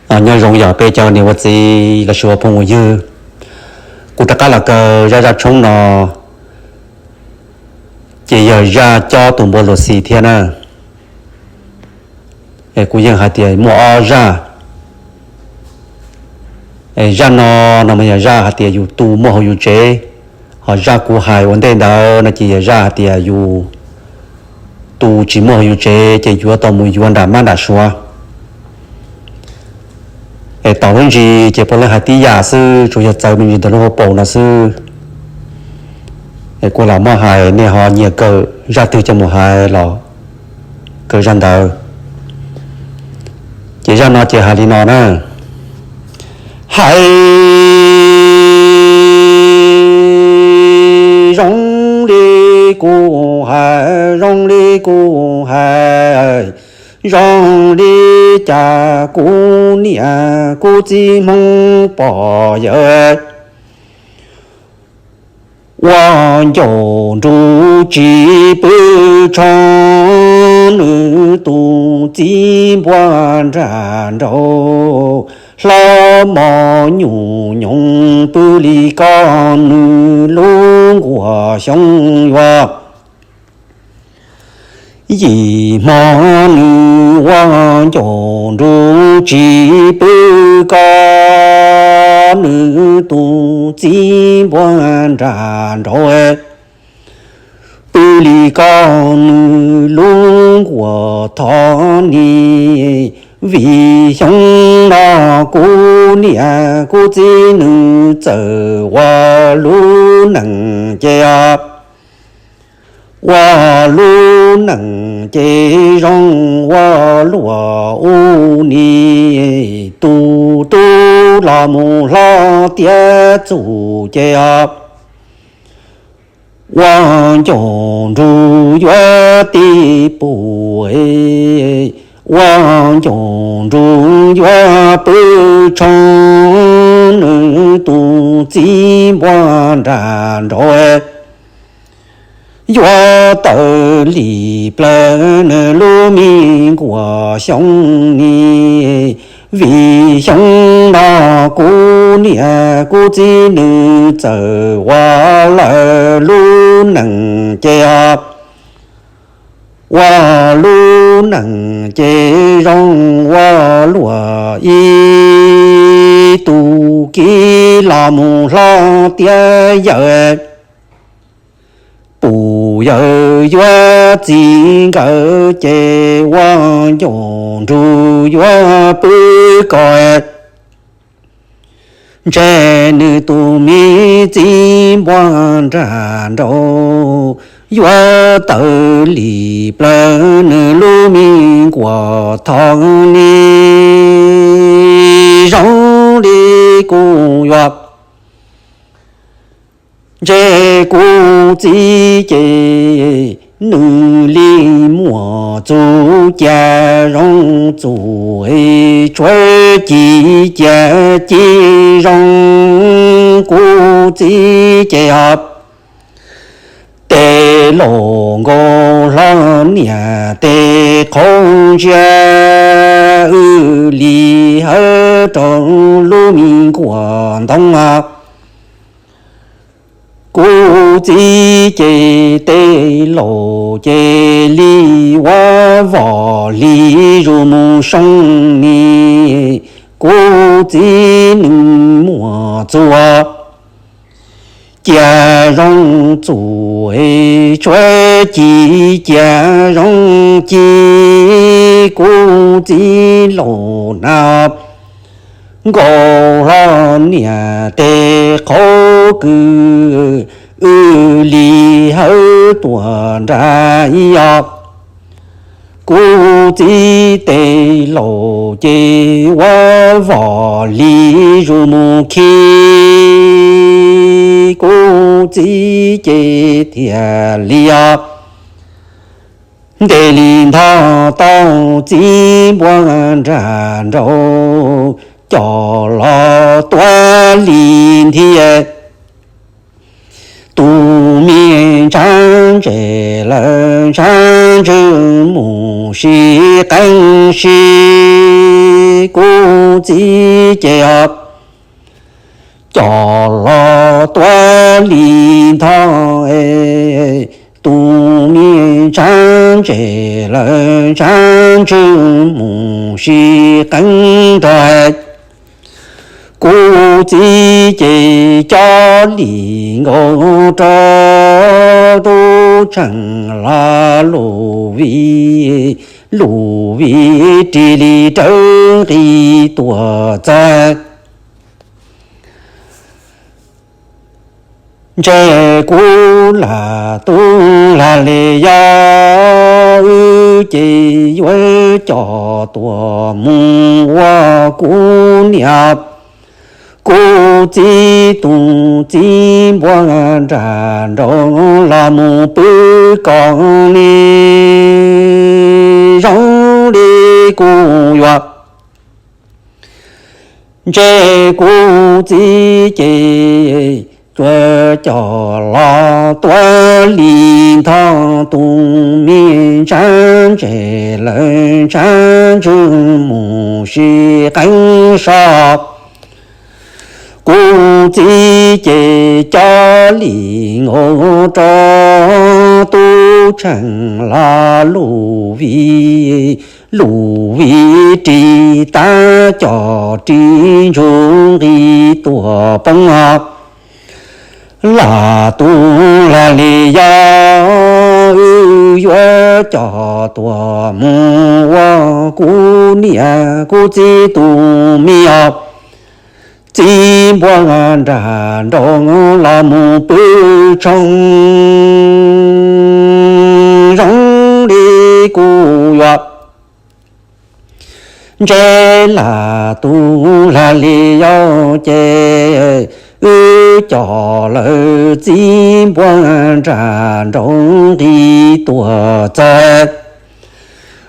Nyob zoo yog peb cov niam ua txiv los sis ua phooj ua ywg, kuv rov qab los kawm zaj zaj tshoob no, ces yog zaj cob tus npua luag xis thiab na. Kuv yeej hais tias muaj ob zaj. Zaj no, no mas yog zaj hais tias yus tus muaj hauv yus tsev, ho zaj kuv hais ua ntej ntawd no ces yog zaj hais tias yus tus tsis muaj hauv yus tsev ces yuav tau mus yuav nram mab nram suav. Es tom lub ntsis ces puav leej hais tib yam xwb, tsuas yog txawv me ntsis ntawm lub hauv paus no xwb. Es kuv lam muab hais, nej ho nyiam kawm zaj twg coj mus hais los kawm zaj ntawd. Ces zaj no ces hais li no na. Hais zoo li kuv hais, zoo li kuv hais, zoo li cas kuv niam kuv txiv Hmoob pog yawg ua ncaus nruj tsis pw tsho, nws tus txiv npua nrag nraug hlob mos nyuj nyoos pw li ko, nws lub nkuaj xyoob yuav yim hmo, nws ua ncaus nruj tsis pw ko, nws tus txiv npua nrag nraug pw li ko, nws lub nkuaj thov ni. Vim xyoo no kuv niam kuv txiv nws txawm ua lub neej ces, ua lub neej ces zoo ua luaj ub ni, tus tub los mus hlob tiav txuj ces ua ncaus nruj yuav tib pug, ua ncaus nruj yuav pw tsho, nws tus txiv npua nrag nraug yuav tawm li plaws nws lub me nkuaj xyoob ni. Vim xyoo no kuv niam kuv txiv nws txawm ua lawm lub neej ces, ua lub neej ces zoo ua luaj ib tug kiv los mus hlob tiav yawm. Pug yawg yuav txiv nkawd ces ua ncaus nruj yuav pw ko, ntshe nws tus me txiv npua nrag nraug yuav tawm li plaws nws lub me nkuaj thov ni. Zoo li kuv yuav, ntshe kuv txiv ces nws li muaj txuj ci zoo txuj, tshuav ci ci zoo. Kuv txiv ces tes laus nkaus hlo niam tes qhauv ntsia, wb li hawb rau lub me nkuaj ntoo. Kuv txiv ces tes laus ces li ua vos hli zuj mus soo ni. Kuv txiv nws muaj txuj ci zoo txuj, tshuav ci ci zoo ci. Kuv txiv laus na nkaus hlo niam tes qhauv kws, wb li hawb tuaj nrad ib yog. Kuv txiv tes laus ces ua vos hli zuj mus khi. Kuv txiv ces thiaj li os ntes li ntho tau txiv npua nrag nraug coj los tuav li nthi. Tus me ntshav ntse lawm ntshav ntswg mus sib qeeb sib. Kuv txiv ces coj los tuav li ntho, tus me ntshav ntse lawv ntshav ntswg mus sib qeeb nrog. Kuv txiv ces coj li nkaus rau tub tseem los lus vij, lus vij ris li rawv nqis tuam txawg. Ntshe kuv lam tub lag li yog wb ces yuav coj tuam mus ua kuv niam kuv txiv tus txiv npua nram nraud los mus pw kom li zoo li kuv yuav. Ntshe kuv txiv ces tsuas coj los tuav li ntho tus me ntshav ntse lawv ntshav ntswg mus sib qeeb so. Kuv txiv ces coj li nkaus rau tub tseem los lus vij, lus vij ris tab coj ris ntsug nqis tuam poob. Lam tub lag li yog wb yuav coj tuam mus ua kuv niam kuv txiv tus me os. Txiv npua nram nraud los mus pw tshoob zoo li kuv yuav. Ntshe lam tub lag li yog ces wb coj lawv txiv npua nram nraud nqis tuam txawg.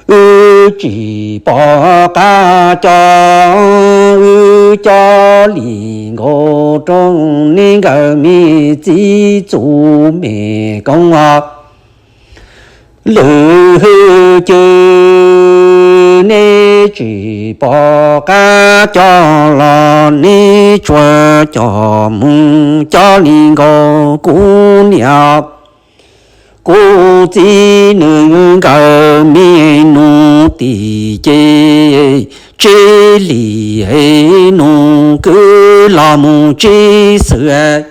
Wb tsis pom qab coj, wb coj li nkaus rau nej nkawd me txiv txuv me koob os. Lwm hwj chwj nej tsis pom qab coj los nej tsuas coj mus coj li nkaus kuv niam kuv txiv nws nkawd me nus tim ces tsib lim nus kwv los mus tsib xwm.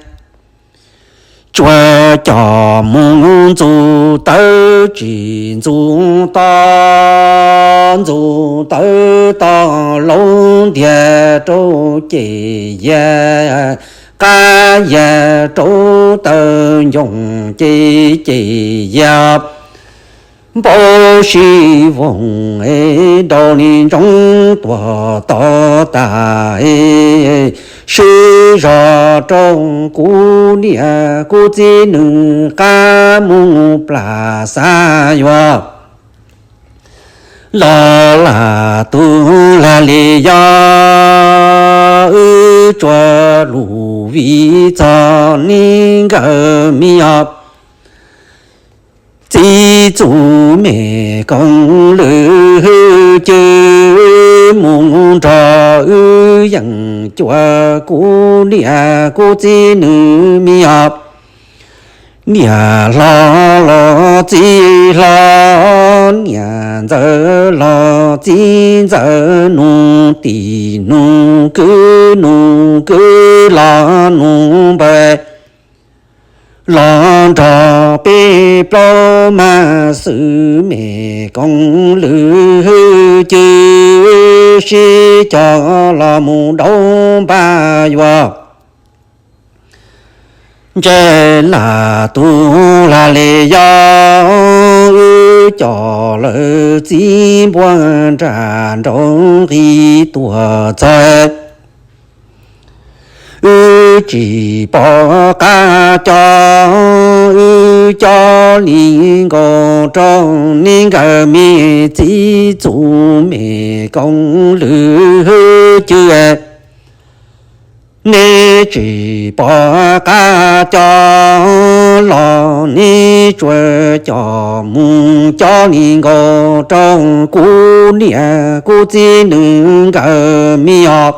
Tsuas coj mus ntxuav tawv tsis ntxuav to, ntxuav tawv to laub ntiag rau ces yag qab yag rau taw ncoos ces ces yag npau sib voog es nrau li ntsoov tuag to tas es sib zog rau kuv niam kuv txiv nws qab mus plam xav yuav. Los lam tub lag li yog wb tsuas lus vij txog nej nkawd me os. Txiv txuv me koob lwm hwj chwj mus nrog wb yeem cuag kuv niam kuv txiv nws me os. Niam hlob los txiv hlob, niam ntxawm los txiv ntxawm, nus tim nus kwv, nus kwv los nus npawg, los nrog peb plaub maj xwm me koob lwm hwj chwj sib cog los mus dauv npaj yuav. Ntshe lam tub lag li yog wb coj lawv txiv npua nram nraud nqis tuam txawg. Wb tsis pom qab coj, wb coj li nkaus rau nej nkawd me txiv txuv me koob lwm hwj chwj. Nej tsis pom qab coj, los neb tsuas coj mus coj li nkaus rau kuv niam kuv txiv nws nkawd me os.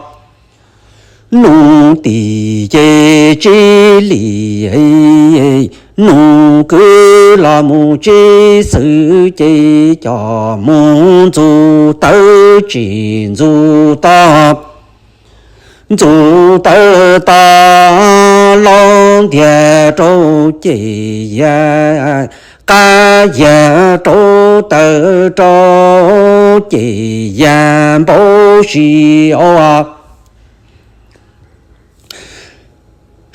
Nus tim ces tsib lim, nus kwv los mus tsib xwm ces coj mus ntxuav tawv tsim ntxuav to, ntxuav tawv to los ntiag rau ces yag qab yag rau tawv rau ces yag npau si os.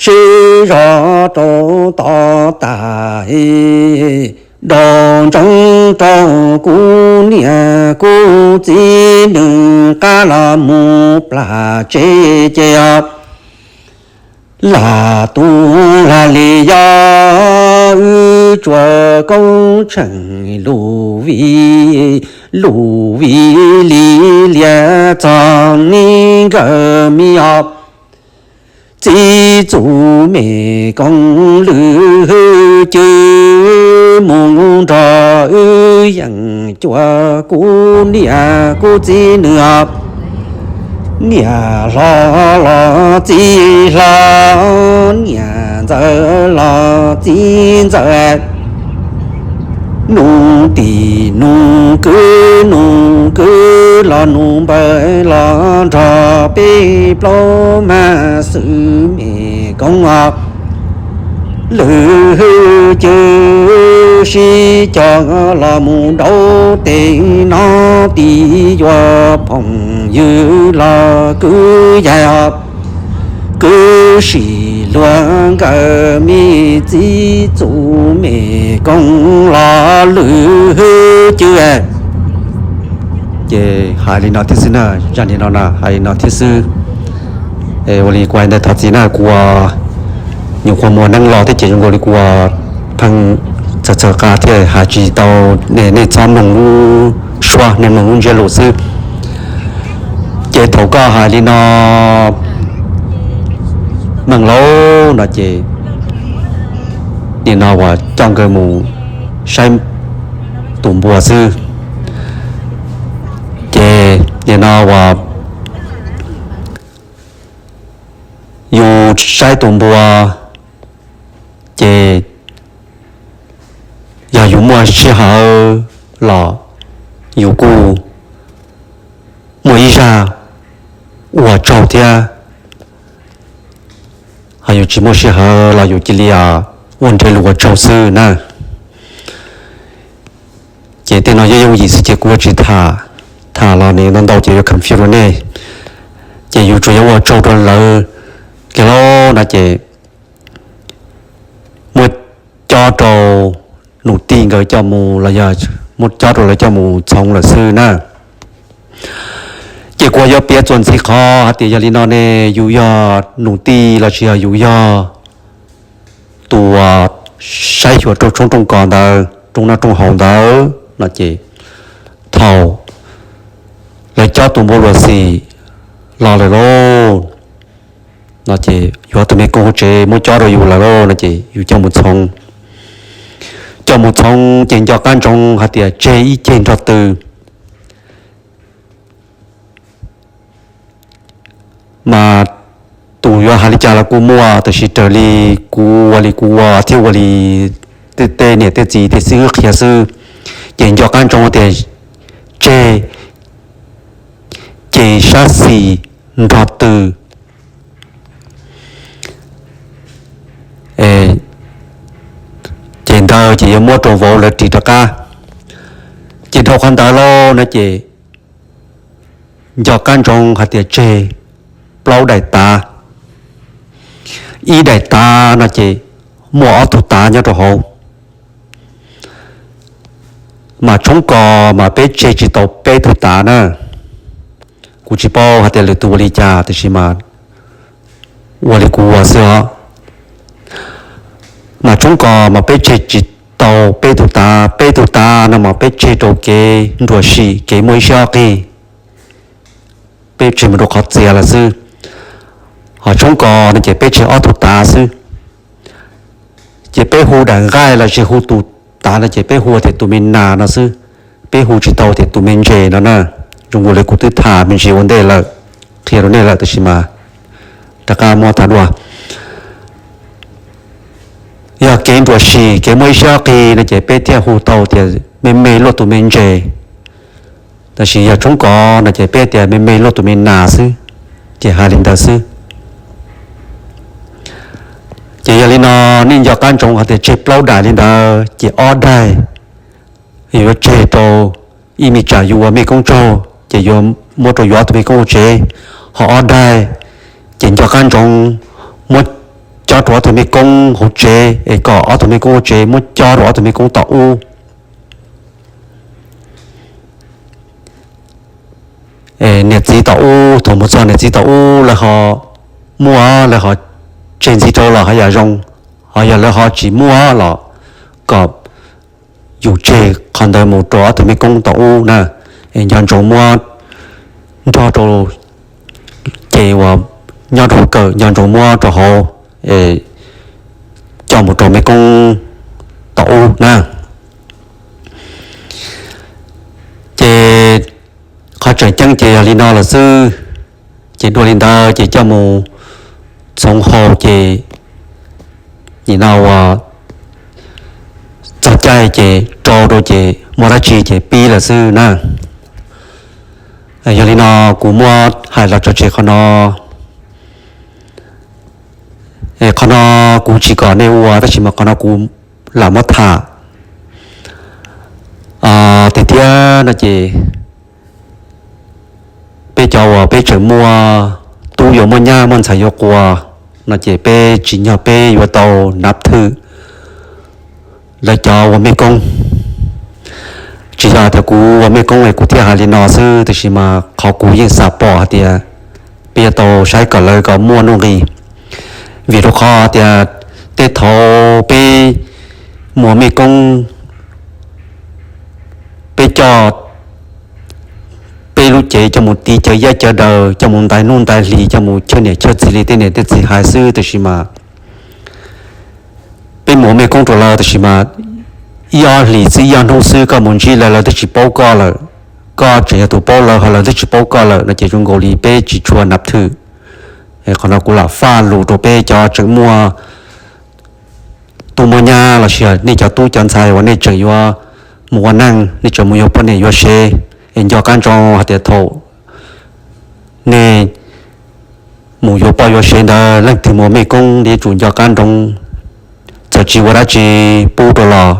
Sib zog rau tod tas, do ntsoov rau kuv niam kuv txiv nws qab los mus plam tsev ces os. Lam tu lam li yog wb tsuas koob tsheej lus vij, lus vij li lias txog neb nkawd me os. Txiv txuv me koob lwm hwj cwm mus nrog wb yeem cuag kuv niam kuv txiv nws os. Niam hlob los txiv hlob, niam ntxawm los txiv ntxawm, nus tim nus kwv nus kwv los nus npawg los nrog peb plaub mab xwm me koob os. Lwm hwj cwm sib cog los mus nrauv tes no tim yuav phooj ywg los kwv yag os. Kwv sim luag nkawd me txiv txuv me koob los lwm hwj cwm. Ces hais li no thiab xwb na, zaj li no na hais li no thiab xwb. Ua li kuv hais ntawd thov txim na, kuv nyuam qhuav muaj neeb los thiab ces zoo nkaus li kuv pheej txhawv txhawv qa thiaj hais tsis tau, nej txhob mloog lub suab, nej mloog lub ntsiab lus xwb. Ces thaum koj hais li no, Meej Lauj, no ces nim no uas coj nkawd mus saib tus npua xwb. Ces nim no uas yus saib tus npua, ces yog yus muaj sij hawm los yus kuj muaj ib zaj ua tsaug thiab, ho yus tsis muaj sij hawm los yus cia li ua nreg lus ua tsaug xwb na. Ces tej no yooj yooj yim xwb ces kuv yuav tsis tham, tham los nws ntau ntau ces yuav confuse rau nej. Ces yus tsuas yuav ua tsaug rau lawv kiag lauj no ces muab cob rau nus tij nkawd coj mus los yog muab cob rau lawv coj mus txhoov lawm xwb na. Ces kuv yuav piav txuas ntxiv qhov hais tias yog li no ne, yus yog nus tij los sis yog yus yog tus uas saib xyuas rau tshoob rooj kos ntawd, rooj noj rooj haus ntawd no ces thaum lawv cob tus npua luag xim los lawm lauj, no ces yus ob tug me koob hauv tsev muab cob rau yus lawm lauj no ces yus coj mus txhoov. Coj mus txhoov ces nco qab ntsoov hais tias tseg ib ceg nrog tw. Mas tus yuav hais li cas los kuj muaj, tab sis raws li kuv ua li kuv ua thiab ua li tej niam tej txiv tej xib hwb qhia xwb, ces nco qab ntsoov tias tseg ces sab xis nrog tw. Ces ntawd ces yuav muab rau vauv lawv ris rov qab. Ces dhau qhov ntawd lauj no ces nco qab ntsoov hais tias tseg plaub daim tav. Ib daim tav no ces muaj ob tug tav nyob rau hauv. Mas tshoob kos mas peb tseg tsis tau peb tug tav na. Kuv tsis paub hais tias lwm tus ua li cas, tab sis mas ua li kuv ua xwb os. Mas tshoob kos mas peb tseg tsis tau peb tug tav, peb tug tav no mas peb tseg rau kev nruam sim, kev muaj ib siab ob qig, peb tseg mus rau qhov txias lawm xwb. Ho tshoob kos no ces peb tseg ob tug tav xwb. Ces peb hu daim nqaij los sis hu tus tav no ces peb hu tias tus me nas no xwb, peb hu tsis tau tias tus me ntses no na. Zoo nkaus li kuv twb tham me ntsis ua ntej lawm, qhia rau nej lawm, tab sis mas rov qab muab tham dua. Yog kev nruam sim kev muaj ib siab qis no ces peb thiaj hu tau tias me me luaj tus me ntses. Tab sis yog tshoob kos no ces peb tias me me luaj tus me nas xwb, ces hais li ntawd xwb. Ces yog li no, nej nco qab ntsoov hais tias tseg plaub daim li ntawd ces ob daim yuav tseg rau ib me tsam yus ua mej koob tsaug ces yuav muab rau yus ob tug mej koob ua tsev, ho ob daim ces nco qab ntsoov muab cob rau ob tug mej koob hauv tsev es kom ob tug mej koob hauv tsev muab cob rau ob tug mej koob tom ub. Niam txiv tom ub, thaum mus txog niam txiv tom ub lawv ho muaj, lawv ho tseg ntxiv rau los ho yam zoo, ho yog lawv ho tsis muaj los kom yus tseg qhov ntawd mus rau ob tug mej koob tom ub na. Es nco ntsoov muab nrog rau ces uas nyob rau kawm nco ntsoov muab rau hauv, coj mus rau mej koob tom ub na. Ces qhov tseem ceeb ces yog li no lawm xwb. Ces dua li ntawd ces coj mus txhoov hau ces nim no uas txog caij ces rau rau ces muaj dab tsi ces pib lawm xwb na. Yog li no kuv muab hais los tso tseg qhov no. Qhov no kuv tsis kom nej ua tab sis mas qhov no kuv lam muab tham tiag thiab no ces peb cov uas peb tseem muaj tub yuav muaj nyab muaj ntxhais yuav quas no ces peb tsim nyog peb yuav tau nab thwm lawv cov ua mej koob. Tsis yog tias kuv ua mej koob es kuv thiaj hais li no xwb, tab sis mas qhov kuv yeej xam pom hais tias peb yuav tau saib kom lawv kom muaj nuj nqis. Vim rau qhov tias tej thaum peb mus ua mej koob, peb coj peb lub cev coj mus tiv cawv yav cawv daws, coj mus ntais nuj ntais hlis, coj mus chawj niam chawj txiv li tej niam tej txiv hais xwb, tab sis mas peb mus ua mej koob rau lawv tab sis mas ib ob hlis xwb, ib ob hnub xwb koj mus ntsib lawv, lawv twb tsis paub koj lawm. Koj tseem yog tus paub lawv ho lawv twb tsis paub koj lawm no ces zoo nkaus li peb tsis tshua nab thwm. Qhov no kuv lam faj lus rau peb cov tseem muaj tub muaj nyab los sis nej cov tub cov ntxhais uas nej tseem yuav mus ua neej, nej tseem mus yuav poj niam yuav sev, es nco qab ntsoov hais tias thaum nej mus yuav poj yuav sev ntawd leej twg mus ua mej koob yuav tsum nco qab ntsoov, txawm tsis ua dab tsi pub rau los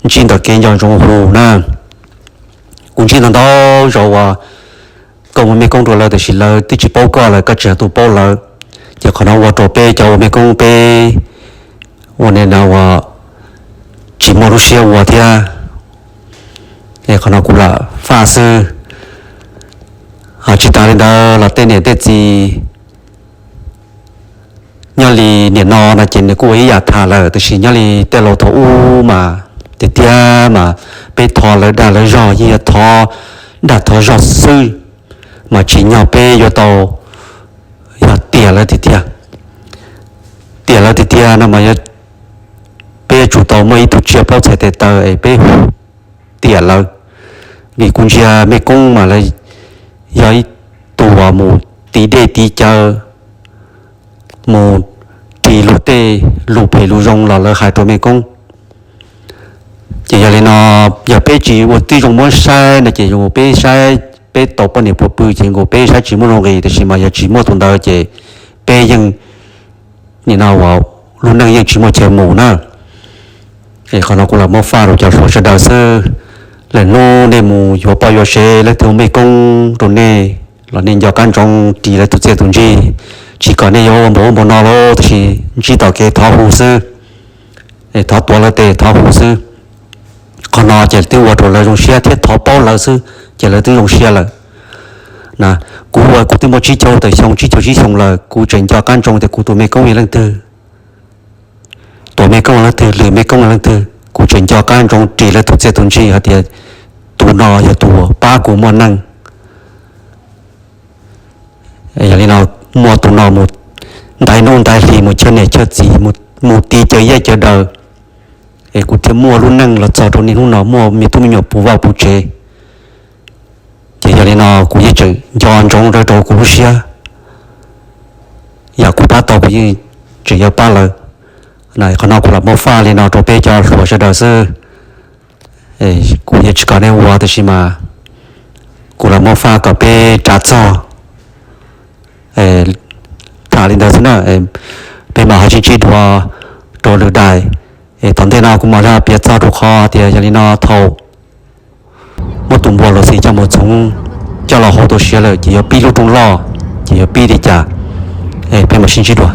ntsib ntawm kev nco ntsoov hu na. Kuv ntsib ntau ntau zaus uas koj mus mej koob rau lawv tab sis lawv twb tsis paub koj lawm, koj tseem yog tus paub lawv. Ces qhov no ua rau peb cov ua mej koob peb ua neej no uas tsis muaj lub siab ua thiab. Qhov no kuv lam faj xwb. Tsis tas li ntawd los tej niam tej txiv nyob li nim no no ces nws kuj ua ib yam tham lawm, tab sis nyob li tej laus thaum ub mas tiag tiag mas peb thov lawv dag lawv zog yeej yog thov dag thov zog xwb, mas tsim nyog peb yuav tau yog tiam lawv tiag tiag. Tiam lawv tiag tiag no mas peb yuav tsum tau muaj ib tug tsiaj plaub txhais tes taw es peb tiam lawv, vim kuv ntsia mej koob mas lawv yog ib tug uas mus tiv dej tiv cawv, mus ris luag tej lus phem lus zoo los lawv hais rau mej koob. Ces yog li no, yog peb tsis ua tib zoo muab saib no ces zoo peb saib peb tau poj niam puas pw ces nkaus peb saib tsis muaj nuj nqis, tab sis mas yog tsis muaj tus ntawd ces peb yeej nim no uas lub neej yeej tsis muaj chaw mus na. Es qhov no kuv lam muab faj rau cov hluas sawv daws xwb. Lwm hnub nej mus yuav poj yuav sev leej twg ua mej koob rau nej los nej nco qab ntsoov ris lawv tus txiaj tus ntsig. Tsis kom nej yuav ua npaum ub npaum no lauj, tab sis ntsib tom kev thov hu xwb, es thov tuav lawv tes thov hu xwb. Qhov no ces twb ua rau lawv zoo siab thiab thov paub lawv xwb ces lawv twb zoo siab lawm. Kuv ua kuv twb muaj tsib caug tawm xyoo tsib caug tsib xyoo lawm, kuv tseem nco qab ntsoov tias kuv tus mej koob yog leej twg, tus mej koob leej twg, lwm mej koob leej twg, kuv tseem nco qab ntsoov ris lawv tus txiaj tus ntsig hais tias tus no yog tus pab kuv muaj neej. Yog li no, muaj tus no mus ntais nuj ntais hlis, mus chawj niam chawj txiv, mus tiv cawv yaj cawv daws, es kuv thiaj muaj lub neej los txog rau niaj hnub no muaj me tub me nyuam puv vaj puv tsev. Ces yog li no kuv yeej tseem nco ntsoov rau kuv lub siab, yam kuv pab tau kuv yeej tseem yuav pab lawv. Qhov no kuv lam muab faj li no rau peb cov hluas sawv daws xwb. Kuv yeej tsis kom nej ua, tab sis mas kuv lam muab faj kom peb ras txog. Tham li ntawd xwb na, peb mam ho sib ntsib dua rau lwm daim. Tom ntej no kuv mam li piav txog rau qhov tias yog li no thaum muab tus npua los xis coj mus txhoov, coj los hau tau siav lawm ces yuav pib lub rooj loj, ces yuav pib li cas, peb mam sib ntsib dua.